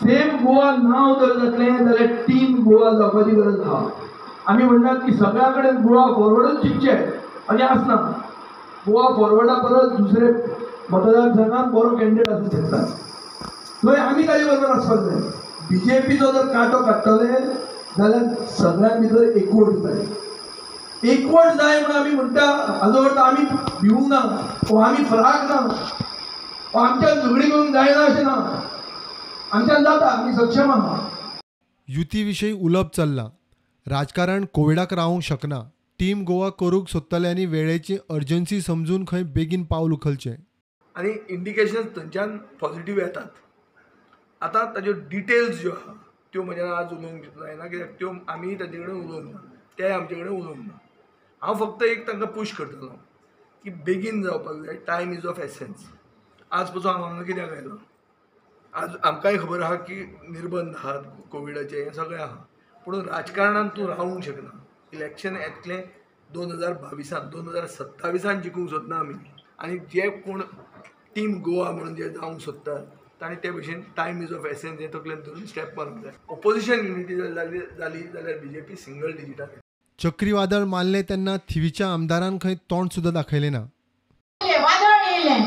Same Goa नांव जर जातलें जाल्यार टीम गोवा जावपाची गरज आहा. आमी म्हणटात की सगळ्या कडेन गोवा फॉरवर्डच जिखचें अशें आसना. गोवा फॉरवर्डा परस दुसरे मतदारसंघात बरो कॅन्डिडेट आसूं शकता, थंय आमी ताजे बरोबर आसपाक जाय. बीजेपीचो जर कांटो काडटले जाल्यार सगळ्यां भितर एकवट जाय. एकवट जाय म्हणून आमी म्हणटा, हाजो अर्थ आमी भिवूंक ना वो आमी फ्राक ना वो आमच्यान झगडी करूंक जायना अशें ना. आमच्यान जाता, आमी सक्षम आहा. युती विशीं उलोवप चल्लां. राजकारण कोविडाक रावंक शकना. टीम गोवा करूंक सोदतल्यांनी वेळेची अर्जन्सी समजून खंय बेगीन पावल उखलचें. आनी इंडिकेशन्स थंयच्यान पॉझिटीव येतात. आतां ताज्यो डिटेल्स ज्यो आहा त्यो म्हज्यान आज उलोवंक जायना, कित्याक त्यो आमी ताजे कडेन उलोवंक ना, ते आमचे कडेन उलोवंक ना. हांव फक्त एक तांकां पूश करतलो की बेगीन जावपाक जाय. Time is of essence. आज पसून हांव हांगा कित्याक आयलो, आज आमकांय खबर आहा की निर्बंध आहात कोविडाचे, हें सगळें आहा, पूण राजकारणान तूं रावूंक शकना. इलेक्शन येतलें 2022, 2027 जिखूंक सोदना आमी. आनी जे कोण टीम गोवा म्हणून जे जावंक सोदतात तांणी ते भशेन टायम is of essence हें तकलेन धरून स्टेप मारूंक जाय. ऑपोजिशन युनिटी जर जाली जाल्यार बीजेपी सिंगल डिजिटाक. चक्रीवादळ मारलें तेन्ना थिवीच्या आमदारान खंय तोंड सुद्दां दाखयलें ना. वादळ येयलें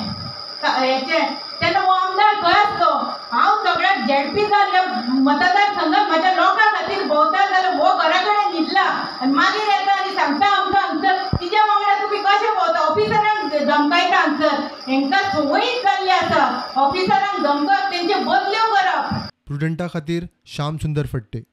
तेन्ना हो आमदार खंय आसलो? हांव सगळ्याक झेडपी जाल्ल्या मतदारसंघात म्हज्या लोकां खातीर भोंवता जाल्यार हो घरा कडेन न्हिदला आनी मागीर येता आनी सांगता आमकां हांगसर तिज्या वांगडा तुमी कशें भोंवता, ऑफिसरांक धमकायता हांगसर. हेंकां संवयच जाल्ली आसा ऑफिसरांक धमकप, तेंच्यो बदल्यो करप. प्रुडंटा खातीर श्याम सुंदर फट्टे.